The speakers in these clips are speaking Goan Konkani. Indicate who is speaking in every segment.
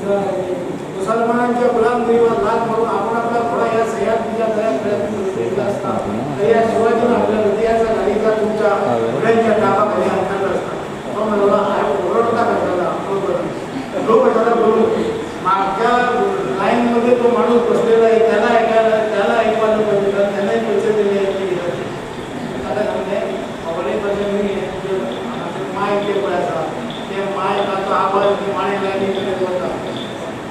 Speaker 1: मुसलमानांच्या गुलामगिरीवर लाथ मारून आपण आपला घोडा या सह्याद्रीच्या दऱ्यात असता तर या शिवाजीनं आपल्या हृदयाचा गाडीचा तुमच्या घोड्यांच्या टापाखाली अंतरला असता. तो म्हणाला ओरडता कशाला, तो कशाला बोलू, मागच्या लाईनमध्ये तो माणूस बसलेला आहे, त्याला ऐकायला त्याला ऐकवायला पाहिजे, त्यांनाही पैसे दिले आहेत. त्याला सांगते मोबाईल पैसे नाही माय ते पळायचा ते माय ताचो आवाज माणे लायनी वता.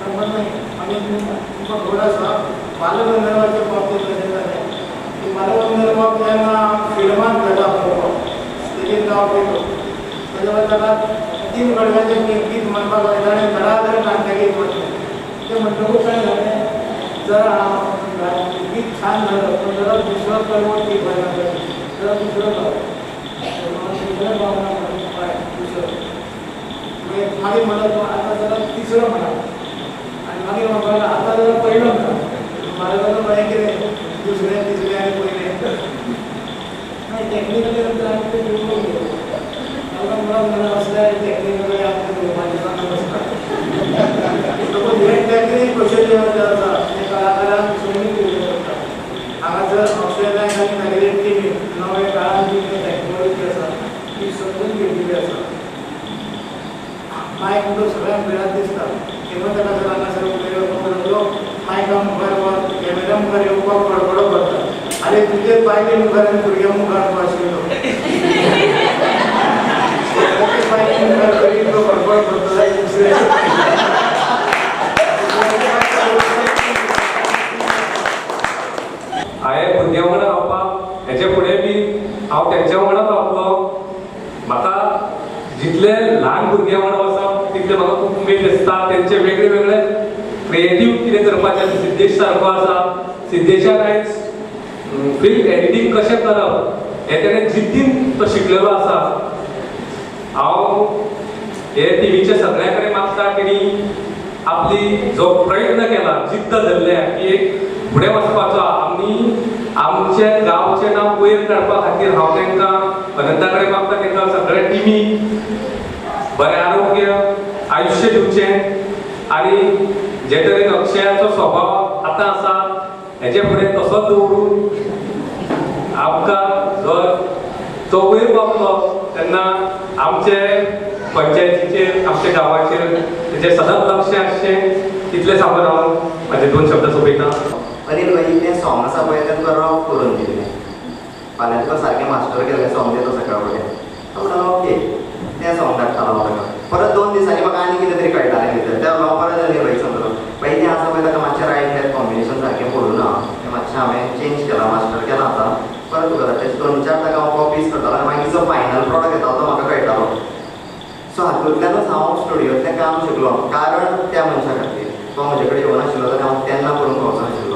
Speaker 1: तर म्हणून आमी तुमकां खबर आसा बालगंधर्वाच्या बाबतीत कशें जालें की बालगंधर्व जेन्ना फिल्मान खेळटा पळोवपाक स्टेजीर नांव केलो तेज्या बाद ताका 3 कडव्याचें गीत म्हणपाक लायलें, ताणें धडाधड नाट्यगीत म्हटलें. तें म्हणटकूच ताणें सांगलें जरा गीत छान झालं पण जरा दुसरं कडवं ठीक व्हायला पाहिजे, जरा दुसरं गाव दुसरं गाव म्हणून दुसरं मागीर म्हणत आतां जरा तिसरं म्हणा आनी मागीर म्हणपाक आतां जरा पयलो म्हणा. म्हाका मागीर कितें दुसरें तिसरें आनी पयलें नाही टॅक्निकली नंतर आमी तें घेवन गेलो. ताका असल्या टॅक्निकली आमकां घेवपाचें आसता. हें टॅक्निक कौशल्य जें आसा तें कलाकारांक समजून घेवचें पडटा. हांगासर अक्षय नायक आनी तागेले टिमीन नव्या काळान जी कितें टॅक्नोलॉजी आसा ती समजून घेतिल्ली आसा. मायक म्हणून सगळ्यांक भिरांत दिसता, तेन्ना ताका जर हांगासर उलयलो लागलो मायका मुखार वा कॅमेरा मुखार येवपाक कडकडो करता. आरे तुजे बायले मुखार आनी भुरग्यां मुखार तूं आशिल्लो, बायले मुखार तरी तो कडकड करता दुसरें.
Speaker 2: हांवें भुरग्यां वांगडा रावपाक हेजे फुडें बी हांव तेंच्या वांगडाच रावतलो. म्हाका जितले ल्हान भुरग्यां वांगडा वचप तितले म्हाका खूब उमेद दिसता. तेंचे वेगळे वेगळे क्रिएटीव कितें करपाचें. सिद्धेश सारको आसा, सिद्धेशान आयज फिल्म एडिटींग कशें करप हें तेणें जिद्दीन तो शिकलेलो आसा. हांव हे टिवीच्या सगळ्या कडेन मागता तेणी आपली जो प्रयत्न केला, जिद्द धरल्या की एक फुडें वचपाचो आमी आमच्या गांवचें नांव वयर काडपा खातीर हांव तांकां अनंता कडेन मागता तांकां सगळ्या टिमीक बरें आरोग्य आयुश्य दिवचें आनी जे तरेन अक्षयाचो स्वभाव आतां आसा हेजे फुडें तसोच दवरून आमकां जर तो वयर पावलो तेन्ना आमचे पंचायतीचेर आमच्या गांवाचेर तेजें सदांच लक्ष आसचें. तितलें सांगून हांव म्हाजे 2 शब्द सोंपयता.
Speaker 3: अनिल भाई तें सॉंग आसा पळय तें तुका रॉक करून दिलें, फाल्यां तुका सारकें मास्टर केल्लें सॉंग दिता सकाळ फुडें. तो म्हणटालो ओके तें सॉंग धाडटालो हांव ताका. परत 2 दिसांनी म्हाका आनी कितें तरी कळटालें भितर, तें हांव परत अनिल भाई सांगतालो भाई तें आसा पळय ताका मातशें रायट लेफ्ट कॉम्बिनेशन सारकें पडूं ना, तें मातशें हांवें चेंज केलां मास्टर केलां आतां परत तुका धाडटा. 2-4 ताका हांव कॉपीज करतालो आनी मागीर जो फायनल प्रोडक्ट येतालो तो म्हाका कळटालो. सो हातूंतल्यानूच हांव स्टुडियोंतलें काम शिकलो, कारण त्या मनशा खातीर. तो म्हजे कडेन येवनाशिल्लो जाल्यार हांव तेन्ना करूंक पावचो नाशिल्लो.